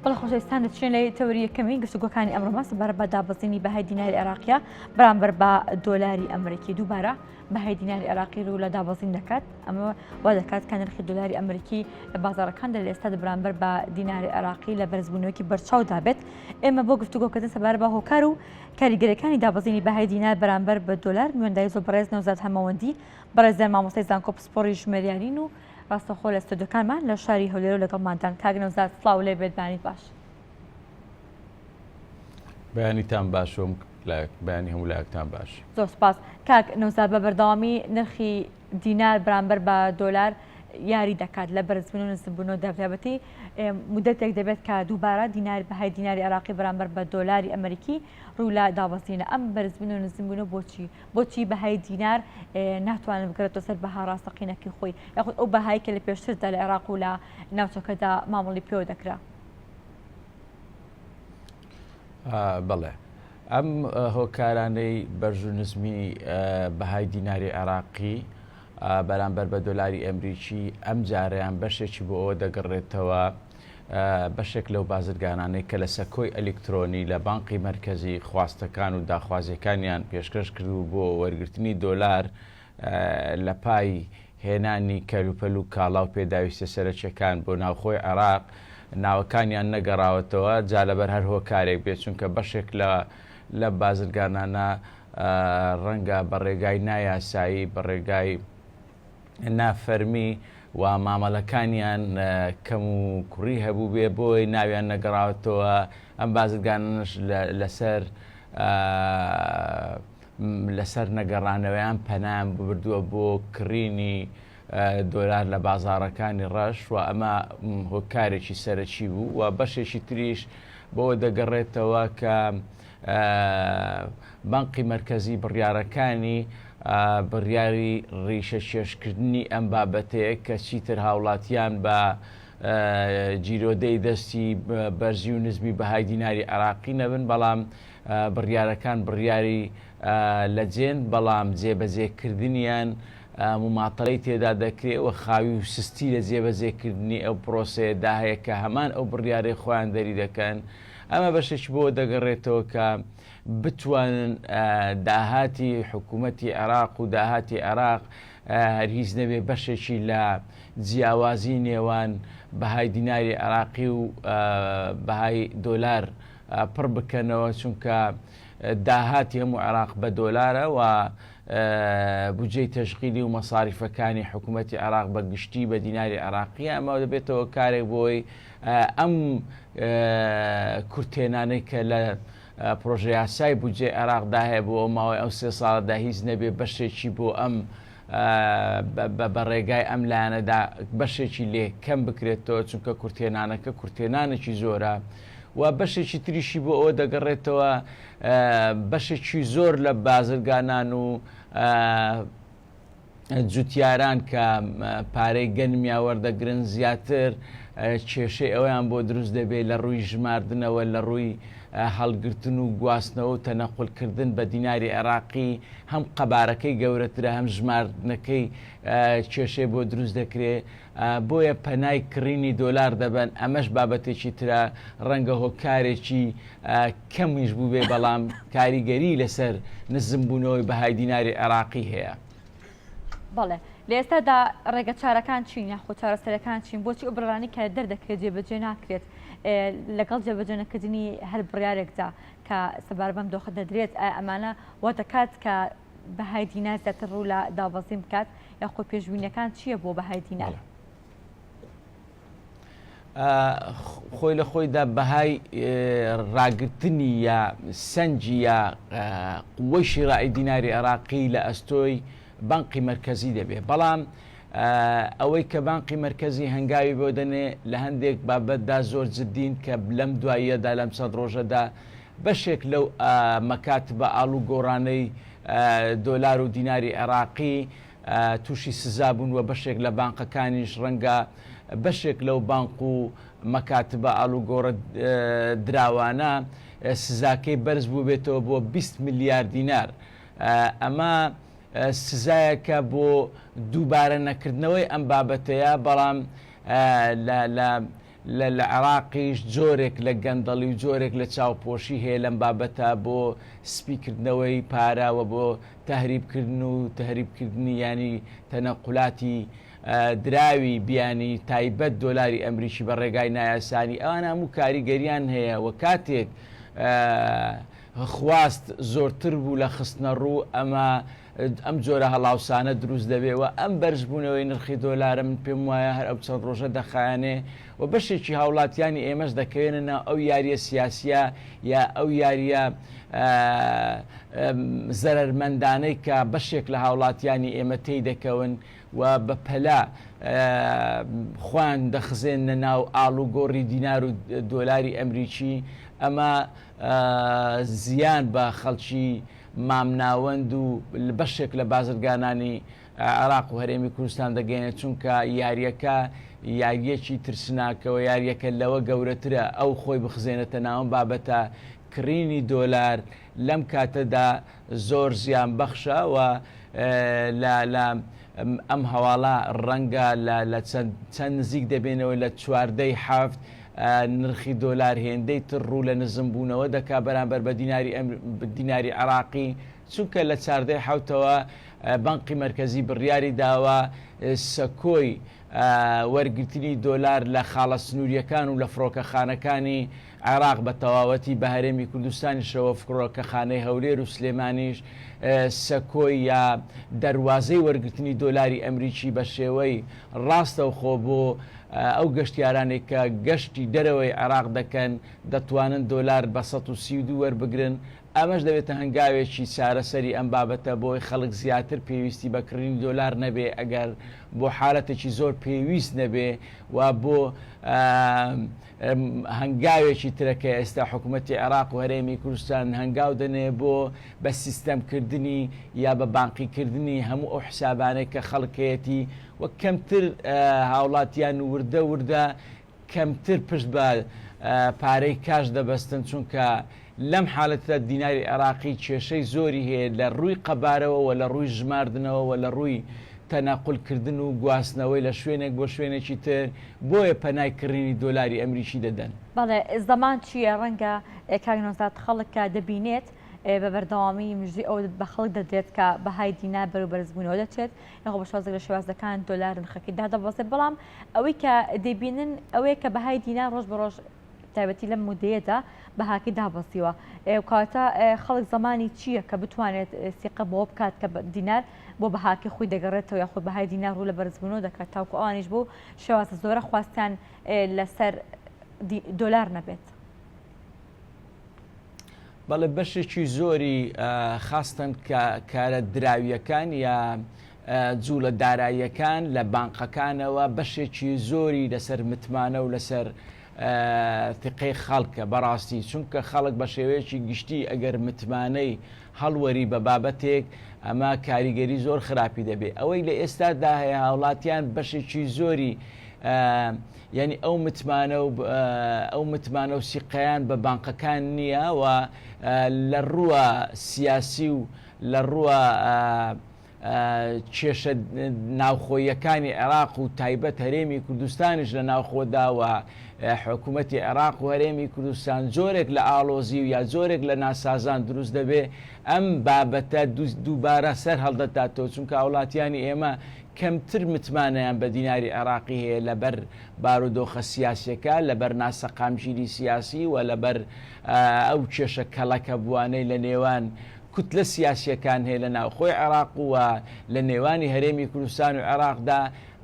بەڵێ خۆشەویستان دەچینە لای تەوەری یەکەمی گفتوگۆکانی ئەمڕۆمان سەبارەت بە دابەزینی بەهای دیناری عێراقیە بەرامبەر بە دۆلاری ئەمریکی دووبارە بەهای دیناری عێراقی ڕوو لە دابەزین دەکات ئەمە وا دەکات کە نرخی دۆلاری ئەمریکی لە بازاڕەکاندا لە ئێستادا بەرامبەر بە دیناری عێراقی لە بەرزبوونەوەکی بەرچاودا بێت ئێمە بۆ گفتوگۆکردن سەبارەت بە هۆکار و کاریگەریەکانی دابەزینی بەهای دینار بەرامبەر بە دۆلار میوانداری زۆر بەڕێز نەوزاد هەمەوەندی بەڕێزیان مامۆستای زانکۆ پسپۆڕی ژمێریارین و ڕاستەوخۆ لە ستۆدیۆکانمان لە شاری هەولێرەوە لەگەڵماندان. کاک نەوزاد سڵاو لێ بێت بەیانیت باش. بەیانیتان باش و بەیانی هەموو لایەکتان باش. زۆر سوپاس. کاک نەوزاد بە بەردەوامی نرخی دینار بەرامبەر بە دۆلار یاری دەکات لە بەرزبوون و نزمبوونەوەدا بەتایبەتی مودەتێک دەبێت کە دووبارە دینار بەهای دیناری عێراقی بەرامبەر بە دۆلاری ئەمریکی ڕوو لە دابەزینە ئەم بەرزبوون و نزمبوونەوە بۆچی بۆچی بەهای دینار ناتوانێت بگەڕێتەوە سەر بەها ڕاستەقینەکەی خۆی یاخود ئەو بەهای کە لە پێشتردا لە عێراق و لە ناوچەکەدا مامەڵی پێوە دەکرا؟ بەڵێ ئەم هۆکارانەی بەرز و نزمی بەهای دیناری عێراقی بەرامبەر بە دۆلاری ئەمریکی ئەم جارەیان بەشێکی بۆ ئەوە دەگەڕێتەوە بەشێک لەو بازرگانانەی کە لە سەکۆی ئەلیکترۆنی لە بانقی مەرکەزی خواستەکان و داخوازیەکانیان پێشکەش کردبوو بۆ وەرگرتنی دۆلار لە پای هێنانی کەلوپەل و کاڵا و پێداویستە سەرەکیەکان بۆ ناوخۆی عێراق ناوەکانیان نەگەڕاوەتەوە جا لەبەر هەر هۆکارێک بێت چونکە بەشێک لە لە بازرگانانە ڕەنگە بە ڕێگای نایاسایی بە ڕێگای نافەرمی و مامەلەکانیان کەم و کوڕی هەبووبێ بۆی ناویان نەگەڕاوەتەوە ئەم بازرگانانەش لەسەر لەسەر نەگەڕانەوەیان پەنایان بردووە بۆ کڕینی دۆلار لە بازاڕەکانی ڕەش و ئەمە هۆکارێکی سەرەکی بوو و بەشێکی تریش بۆ دەگەڕێتەوە کە بانقی مەرکەزی بڕیارەکانی بڕیاری ڕیشە کێشکردنی ئەم بابەتەیە کە چیتر هاوڵاتیان بە گیرۆدەی دەستی بەرزی و نزمی بەهای دیناری عێراقی نەبن، بەڵام بڕیارەکان بڕیاری لە جێن، بەڵام جێبەجێکردنیان موماتەلەی تێدا دەکرێ و خاوی و سستی لە جێبەجێکردنی ئەو پرۆسەیەدا هەیە کە هەمان ئەو بڕیارەی خۆیان دەریدەکەن. ئەمە بەشێکی بۆ دەگەڕێتەوە کە بتوانن داهاتی حکوومەتی عێراق و داهاتی عێراق هەر هیچ نەبێ بەشێکی لە جیاوازی نێوان بەهای دیناری عێراقی و بەهای دۆلار پڕ بکەنەوە چونکە داهاتی هەموو عێراق بە دۆلارە و بودجەی تەشغیلی و مەساریفەکانی حکوومەتی عێراق بە گشتی بە دیناری عێراقیە ئەمە دەبێتەوە کارێک بۆی ئەم کورتێنانەی کە لە پرۆژەیاسای بودجەی عێراقدا هەیە بۆ ماوەی ئەو سێ ساڵەدا هیچ نەبێ بەشێکی بۆ ئەم بە ڕێگای ئەم لایەنەدا بەشێکی لێ کەم بکرێتەوە چونکە کورتێنانەکە کورتێنانێکی زۆرە و بەشێکی تریشی بۆ ئەوە دەگەڕێتەوە بەشێکی زۆر لە بازرگانان و جوتیاران کە پارەی گەنمیان وەردەگرن زیاتر کێشەی ئەویان بۆ دروست دەبێت لە ڕووی ژماردنەوە لە ڕووی هەڵگرتن و گواستنەوە و تەنەقلکردن بە دیناری عێراقی هەم قەبارەکەی گەورەترە هەم ژماردنەکەی کێشەی بۆ دروست دەکرێت بۆیە پەنای کڕینی دۆلار دەبەن ئەمەش بابەتێکی ترە ڕەنگە هۆکارێکی کەمیش بووبێ بەڵام کاریگەری لەسەر نزمبوونەوەی بەهای دیناری عێراقی هەیە. بەڵێ لە ئێستادا ڕێگە چارەکان چین یاخود چارەسەرەکان چین بۆچی ئەو بڕیارانەی کە دەردەکرێت جێبەجێ ناکرێت لەگەڵ جێبەجێ نەکردنی هەر بڕیارێکدا کە سەبارەت بەم دۆخە دەدرێت ئایا ئەمانە وا دەکات کە بەهای دینار زیاتر ڕوو لە دابەزین بکات یاخود پێشبینیەکان چییە بۆ بەهای دینار؟ خۆی لە خۆیدا بەهای ڕاگرتنی یا سەنجی یا قوەی شیرائی دیناری عێراقی لە ئەستۆی بانقی مەرکەزی دەبێ بەڵام ئەوەی کە بانقی مەرکەزی هەنگاوی بۆ دەنێ لە هەندێک بابەتدا زۆر جدین کە لەم دواییەدا لەم چەند ڕۆژەدا بەشێک لەو مەکاتبە ئاڵوگۆڕانەی دۆلار و دیناری عێراقی تووشی سزا بوون و بەشێک لە بانقەکانیش ڕەنگە بەشێک لەو بانق و مەکاتبە ئاڵوگۆڕە دراوانە سزاکەی بەرز بووبێتەوە بۆ 20 ملیار دینار. ئەمە سزایەکە بۆ دووبارە نەکردنەوەی ئەم بابەتەیە، بەڵام لە. لە لە عێراقیش جۆرێک لە گەندەڵی و جۆرێک لە چاوپۆشی هەیە لەم بابەتە بۆ سپیکردنەوەی پارە و بۆ تەهریبکردن و تەهریبکردنی یانی تەنەقولاتی دراوی بیانی تایبەت دۆلاری ئەمریکی بە ڕێگای نایاسانی ئەوان هەموو کاریگەریان هەیە و کاتێک خواست زۆرتر بوو لە خستنەڕوو ئەمە ئەم جۆرە هەڵاوسانە دروست دەبێ و ئەم بەرزبوونەوەی نرخی دۆلارە من پێم وایە هەر ئەو چەند ڕۆژە دەخایەنێ و بەشێکی هاوڵاتیانی ئێمەش دەکەوێنە ناو ئەو یاریە سیاسیە یا ئەو یاریە زەرەرمەندانەی کە بەشێک لە هاوڵاتیانی ئێمە تێی دەکەون و بە پەلە خۆیان دەخزێننە ناو ئاڵوگۆڕی دینار و دۆلاری ئەمریکی ئەمە زیان بە خەڵکی مامناوەند و بەشێک لە بازرگانانی عێراق و هەرێمی کوردستان دەگەیەنێت، چونکە یارییەکە یارییەکی ترسناکە و یارییەکە لەوە گەورەترە ئەو خۆی بخزێنێتە ناو ئەم بابەتە، کڕینی دۆلار لەم کاتەدا زۆر زیانبەخشە و لە لە ئەم هەواڵە ڕەنگە لە لە چەند چەند نزیک دەبێنەوە لە چواردەی حەفت نرخی دۆلار هێندەی تر ڕوو لە نزمبوونەوە دەکات بەرامبەر بە دیناری دیناری عێراقی، چونکە لە چاردەی حەوتەوە بانقی مەرکەزی بڕیاری داوە سەکۆی وەرگرتنی دۆلار لە خاڵە سنوورییەکان و لە فڕۆکەخانەکانی عێراق بە تەواوەتی بە هەرێمی کوردستانیشەوە فڕۆکەخانەی هەولێر و سلێمانیش سەکۆی یا دەروازەی وەرگرتنی دۆلاری ئەمریکی بە شێوەی ڕاستەوخۆ بۆ ئەو گەشتیارانەی کە گەشتی دەرەوەی عێراق دەکەن دەتوانن دۆلار بە 132 وەربگرن، ئەمەش دەبێتە هەنگاوێکی چارەسەری ئەم بابەتە بۆی خەڵک زیاتر پێویستی بە کڕینی دۆلار نەبێ ئەگەر بۆ حالەتێکی زۆر پێویست نەبێ و بۆ هەنگاوێکی ترە کە ئێستا حکوومەتی عێراق و هەرێمی کوردستان هەنگاو دەنێ بۆ بە سیستەمکردنی یا بە بانقیکردنی هەموو ئەو حسابانەی کە خەڵک هەیەتی و کەمتر هاوڵاتیان وردە وردە کەمتر پشت بە پارەی کاش دەبەستن، چونکە لەم حالەتەدا دیناری عێراقی کێشەی زۆری هەیە لە ڕووی قەبارەوە و لە ڕووی ژماردنەوە و لە ڕووی تەنەقول کردن و گواستنەوەی لە شوێنێک بۆ شوێنێکی تر، بۆیە پەنای کڕینی دۆلاری ئەمریکی دەدەن. بەڵێ زەمان چییە؟ ڕەنگە کاک نەوزاد خەڵک کە دەبینێت بە بەردەوامی مژدەی ئەوە بە خەڵک دەدرێت کە بەهای دینار بەرەو بەرزبوونەوە دەچێت، یاخۆ بە شێوازێک لە شێوازەکان دۆلار نرخەکەی دادەبەزێت، بەڵام ئەوەی کە دەیبینن ئەوەیە کە بەهای دینار ڕۆژ بە ڕۆژ تایبەتی لەم مودەیەدا بەهاکەی دابەزیوە. کەواتە خەڵک زەمانی چییە کە بتوانێت سیقە بەوە بکات کە دینار بۆ بەهاکەی خۆی دەگەڕێتەوە یاخود بەهای دینار ڕوو لە بەرزبوونەوە دەکات تاوکو ئەوانیش بۆ شێوازە زۆرە خواستیان لەسەر دۆلار نەبێت؟ بەڵێ بەشێکی زۆری خاستن کە کارە دراویەکان یا جوڵە داراییەکان لە بانقەکانەوە بەشێکی زۆری لەسەر متمانە و لەسەر ثقەی خەڵکە بەڕاستی چونکە خەڵک بە شێوەیەکی گشتی ئەگەر متمانەی هەڵوەری بە بابەتێک ئەمە کاریگەری زۆر خراپی دەبێت ئەوەی لە ئێستادا هەیە هاوڵاتیان بەشێکی زۆری یعنی ئەو متمانە و ئەو متمانە و سیقەیان بە بانقەکان نییە و لە ڕووە سیاسی و لە ڕووە کێشە ناوخۆییەکانی عێراق و تایبەت هەرێمی کوردستانیش لە ناوخۆدا و حکوومەتی عێراق و هەرێمی کوردستان جۆرێک لە ئاڵۆزی و یا جۆرێک لە ناسازان دروست دەبێ ئەم بابەتە دووبارە سەر هەڵدەتاتەوە چونکە هاوڵاتیانی ئێمە کەمتر متمانەیان بە دیناری عێراقی هەیە لەبەر بارودۆخە سیاسیەکە لەبەر ناسەقامگیری سیاسی و لەبەر ئەو کێشە کەڵەکەبووانەی لە نێوان کوتلە سیاسییەکان هەیە لە ناوخۆی عێراق و لە نێوانی هەرێمی کوردستان و عێراقدا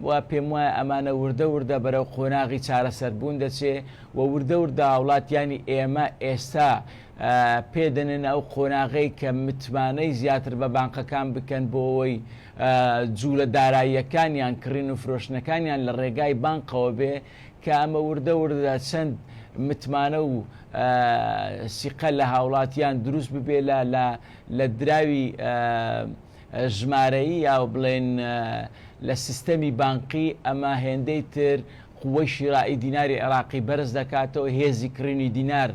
و پێموایە ئەمانە وردە وردە بەرەو قۆناغی چارەسەربوون دەچێ و وردە وردە هاوڵاتیانی ئێمە ئێستا پێ دەنێنە ئەو قۆناغەی کە متمانەی زیاتر بە بانقەکان بکەن بۆ ئەوەی جوولە داراییەکانیان کڕین و فرۆشتنەکانیان لە ڕێگای بانقەوە بێ کە ئەمە وردە وردە چەند متمانە و سیقە لە هاوڵاتیان دروست ببێ لە لە لە دراوی ژمارەیی یا بڵێن لە سیستەمی بانقی ئەمە هێندەی تر قوەی شیرائی دیناری عێراقی بەرز دەکاتەوە هێزی کڕینی دینار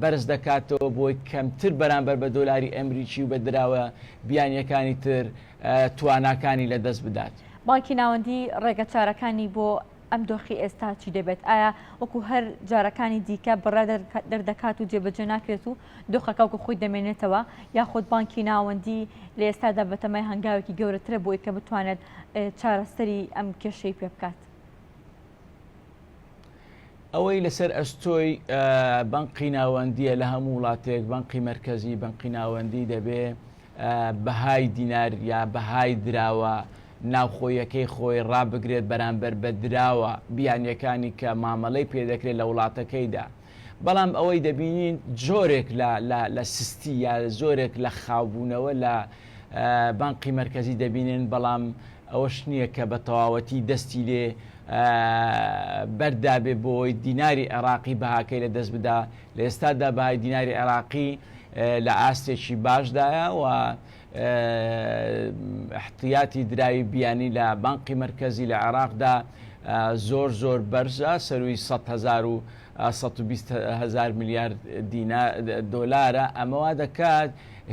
بەرز دەکاتەوە بۆی کەمتر بەرامبەر بە دۆلاری ئەمریکی و بە دراوە بیانیەکانی تر تواناکانی لەدەست بدات. بانکی ناوەندی ڕێگەچارەکانی بۆ. ئەم دۆخی ئێستا چی دەبێت؟ ئایا وەکو هەر جارەکانی دیکە بڕیار دەردەکات و جێبەجێ ناکرێت و دۆخەکە وەکو خۆی دەمێنێتەوە یاخود بانکی ناوەندی لە ئێستادا بەتەمای هەنگاوێکی گەورەترە بۆی کە بتوانێت چارەسەری ئەم کێشەی پێ بکات؟ ئەوەی لەسەر ئەستۆی بانقی ناوەندیە لە هەموو وڵاتێک بانقی مەرکەزی بانقی ناوەندی دەبێ بەهای دینار یا بەهای دراوە ناوخۆیەکەی خۆی ڕابگرێت بەرامبەر بە دراوە بیانیەکانی کە مامەڵەی پێدەکرێت لە وڵاتەکەیدا. بەڵام ئەوەی دەبینین جۆرێک لە لە لە سستی یا زۆرێک لە خاوبوونەوە لە بانقی مەرکەزی دەبینن بەڵام ئەوەش نییە کە بە تەواوەتی دەستی لێ بەردابێ بۆی دیناری عێراقی بەهاکەی لە دەست بدا لە ئێستادا بەهای دیناری عێراقی لە ئاستێکی باشدایە و احتیاتی دراوی بیانی لە بانقی مەرکەزی لە عێراقدا زۆر زۆر بەرزە سەروی 120 هزار ملیار دۆلارە ئەمە وا دەکات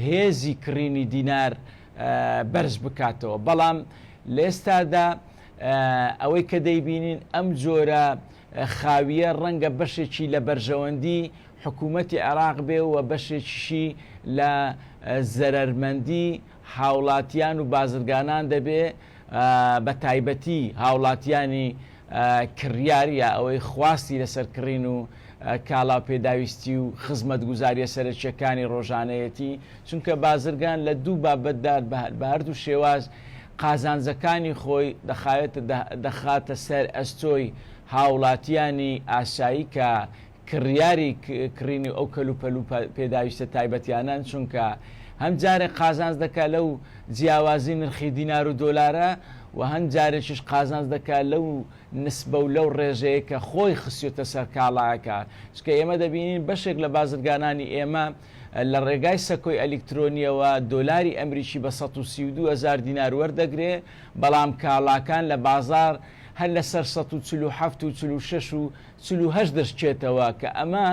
هێزی کڕینی دینار بەرز بکاتەوە بەڵام لە ئێستادا ئەوەی کە دەیبینین ئەم جۆرە خاویە ڕەنگە بەشێکی لە بەرژەوەندی حکوومەتی عێراق بێ و بەشێکیشی لە زەرەرمەندی هاوڵاتیان و بازرگانان دەبێ بە تایبەتی هاوڵاتیانی کڕیار یا ئەوەی خواستی لەسەر کڕین و کاڵا و پێداویستی و خزمەتگوزاریە سەرەکیەکانی ڕۆژانەیەتی، چونکە بازرگان لە دوو بابەتدا بە هەردوو شێواز قازانجەکانی خۆی دەخاتە سەر ئەستۆی هاوڵاتیانی ئاسایی کە کڕیاری کڕینی ئەو کەلوپەل و پێداویستە تایبەتیانەن، چونکە هەم جارێک قازانج دەکات لەو جیاوازی نرخی دینار و دۆلارە و هەم جارێکیش قازانج دەکات لەو نسبە و لەو ڕێژەیە کە خۆی خستووەتە سەر کاڵاکە، چونکە ئێمە دەبینین بەشێک لە بازرگانانی ئێمە لە ڕێگای سەکۆی ئەلیکترۆنییەوە دۆلاری ئەمریکی بە 132 هەزار دینار وەردەگرێ، بەڵام کاڵاکان لە بازاڕ هەر لەسەر 147 و 46 و 48 دەشکێتەوە کە ئەمە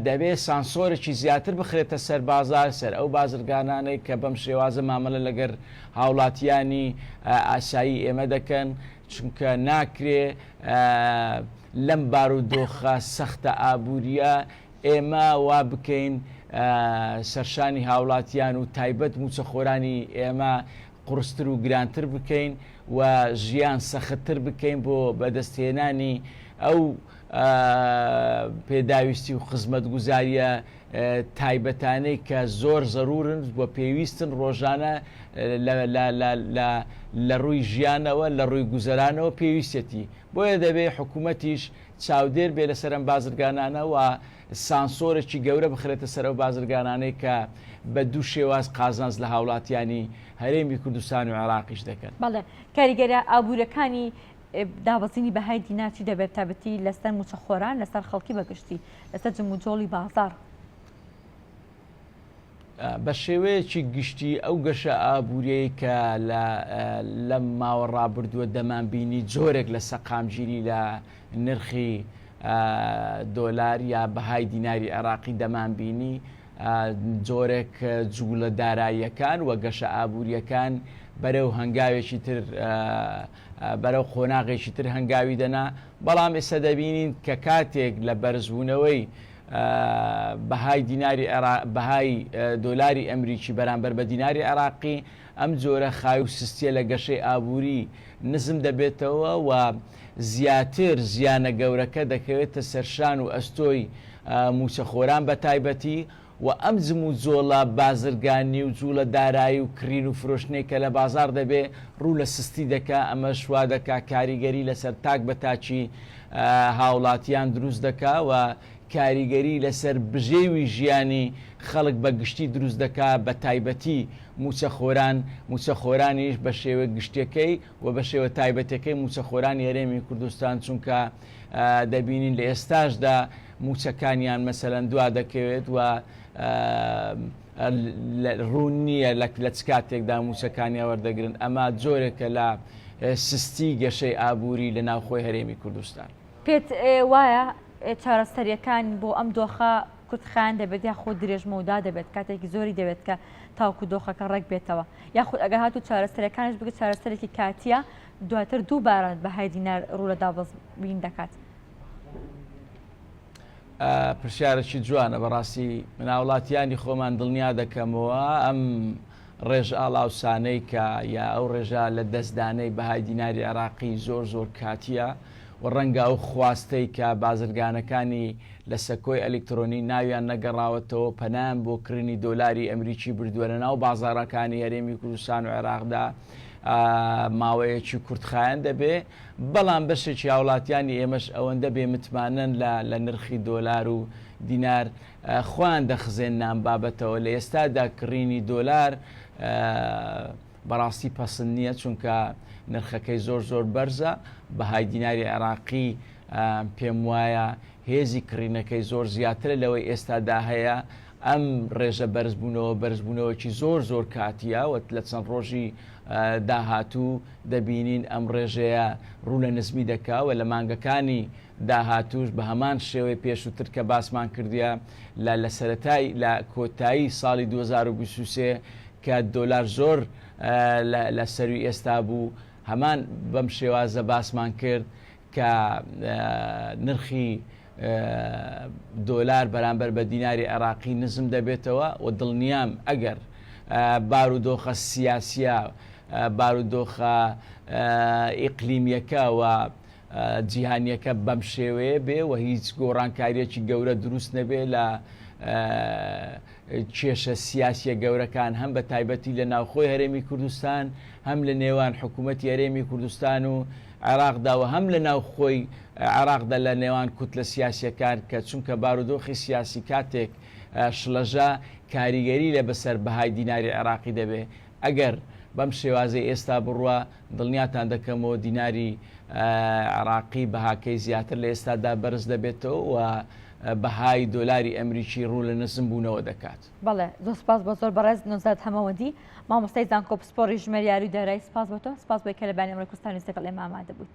دەبێ سانسۆرێکی زیاتر بخرێتە سەر بازار، سەر ئەو بازرگانانەی کە بەم شێوازە مامەلە لەگەر هاوڵاتیانی ئاسایی ئێمە دەکەن، چونکە ناکرێ لەم بارودۆخە سەختە ئابووریە ئێمە وا بکەین سەرشانی هاوڵاتیان و تایبەت مووچەخۆرانی ئێمە قوڕستر و گرانتر بکەین و ژیان سەختتر بکەین بۆ بەدەستهێنانی ئەو پێداویستی و خزمەتگوزاریە تایبەتانەی کە زۆر زەرورن و پێویستن ڕۆژانە لە ڕووی ژیانەوە لە ڕووی گوزەرانەوە پێویستەتی بۆیە دەبێ حکوومەتیش چاودێر بێ لەسەر ئەم بازرگانانە و سانسۆرێکی گەورە بخرێتە سەر ئەو بازرگانانەی کە بە دوو شێواز قازانج لە هاوڵاتیانی هەرێمی کوردستان و عێراقیش دەکەن. بەڵێ، کاریگەریە ئابوورەکانی دابەزینی بەهای دینار چی دەبێت تایبەتی لەسەر مووچەخۆران، لەسەر خەڵکی بە گشتی، لەسەر جموجۆڵی بازاڕ؟ بە شێوەیەکی گشتی ئەو گەشە ئابووریەی کە لە لەم ماوە ڕابردووە دەمانبینی جۆرێک لە سەقامگیری لە نرخی دۆلار یا بەهای دیناری عێراقی دەمانبینی جۆرێک جوولە داراییەکان و گەشە ئابووریەکان بەرەو هەنگاوێکی تر بەرەو قۆناغێکی تر هەنگاوی دەنا بەڵام ئێستا دەبینین کە کاتێک لە بەرزبوونەوەی بەهای دیناری بەهای دۆلاری ئەمریکی بەرامبەر بە دیناری عێراقی ئەم جۆرە خاوی و سستیە لە گەشەی ئابووری نزم دەبێتەوە و زیاتر زیانە گەورەکە دەکەوێتە سەرشان و ئەستۆی مووچەخۆران بە تایبەتی و ئەم جموجۆڵە بازرگانی و جوڵە دارایی و کڕین و فرۆشتنەی کە لە بازاڕ دەبێ ڕوو لە سستی دەکا، ئەمەش وا دەکا کاریگەری لەسەر تاک بە تاکی هاوڵاتیان دروست دەکا و کاریگەری لەسەر بژێوی ژیانی خەڵک بە گشتی دروست دەکا بە تایبەتی مووچەخۆران، مووچەخۆرانیش بە شێوە گشتیەکەی و بە شێوە تایبەتەکەی مووچەخۆرانی هەرێمی کوردستان چونکە دەبینین لە ئێستاشدا مووچەکانیان مەسەلەن دوا دەکەوێت و ڕوون نییە لە چ کاتێکدا مووچەکانیان وەردەگرن، ئەمە جۆرێکە لە سستی گەشەی ئابووری لە ناوخۆی هەرێمی کوردستان. پێت وایە چارەسەرییەکان بۆ ئەم دۆخە؟ کورتخایەن دەبێت یاخود درێژمەودا دەبێت کاتێکی زۆری دەوێت کە تاوەکو دۆخەکە ڕێک بێتەوە یاخود ئەگەر هاتوو چارەسەرەکانیش بگە چارەسەرێکی کاتیە دواتر دووبارە بەهای دینار ڕوو لە دابەزین دەکات. پرسیارێکی جوانە بەڕاستی من هاوڵاتیانی خۆمان دڵنیا دەکەمەوە ئەم ڕێژ ئاڵاوسانەی کە یا ئەو ڕێژە لە دەستدانەی بەهای دیناری عێراقی زۆر زۆر کاتیە و ڕەنگە ئەو خواستەی کە بازرگانەکانی لە سەکۆی ئەلیکترۆنی ناویان نەگەڕاوەتەوە پەنایان بۆ کڕینی دۆلاری ئەمریکی بردووە لە ناو بازاڕەکانی هەرێمی کوردستان و عێراقدا ماوەیەکی کورتخایەن دەبێ بەڵام بەشێکی هاوڵاتیانی ئێمەش ئەوەندە بێ متمانەن لە لە نرخی دۆلار و دینار خۆیان دەخزێننە ئەم بابەتەوە لە ئێستادا کڕینی دۆلار بەڕاستی پەسند نییە چونکە نرخەکەی زۆر زۆر بەرزە بەهای دیناری عێراقی پێم وایە هێزی کڕینەکەی زۆر زیاترە لەوەی ئێستادا هەیە ئەم ڕێژە بەرزبوونەوە بەرزبوونەوەکی زۆر زۆر کاتیە و لە چەند ڕۆژی داهاتوو دەبینین ئەم ڕێژەیە ڕوو لە نزمی دەکا و لە مانگەکانی داهاتووش بە هەمان شێوەی پێشووتر کە باسمان کردیە لە لە سەرەتای لە کۆتایی ساڵی 2023 کە دۆلار زۆر لە سەروی ئێستا بوو هەمان بەم شێوازە باسمان کرد کە نرخی دۆلار بەرامبەر بە دیناری عێراقی نزم دەبێتەوە و دڵنیام ئەگەر بارودۆخە سیاسیە بارودۆخە ئیقلیمیەکە و جیهانیەکە بەم شێوەیە بێ و هیچ گۆڕانکاریەکی گەورە دروست نەبێ لە کێشە سیاسیە گەورەکان هەم بە تایبەتی لە ناوخۆی هەرێمی کوردستان هەم لە نێوان حکوومەتی هەرێمی کوردستان و عێراقدا و هەم لە ناوخۆی عێراقدا لە نێوان کوتلە سیاسیەکان کە چونکە بارودۆخی سیاسی کاتێک شڵەژا کاریگەری لە بەسەر بەهای دیناری عێراقی دەبێ ئەگەر بەم شێوازەی ئێستا بڕوا دڵنیاتان دەکەمەوە دیناری عێراقی بەهاکەی زیاتر لە ئێستادا بەرز دەبێتەوە و بەهای دۆلاری ئەمریکی ڕوو لە نزم بوونەوە دەکات. بەڵێ زۆر سپاس بۆ زۆر بەڕێز نەوزاد هەمەوەندی مامۆستای زانکۆ پسپۆڕی ژمێریاری و دارایی سپاس بۆ تۆ سپاس بۆی کە لە بەیانی ئەمڕۆی کوردستان نیوز لەگەڵ ئێمە ئامادە بوویت.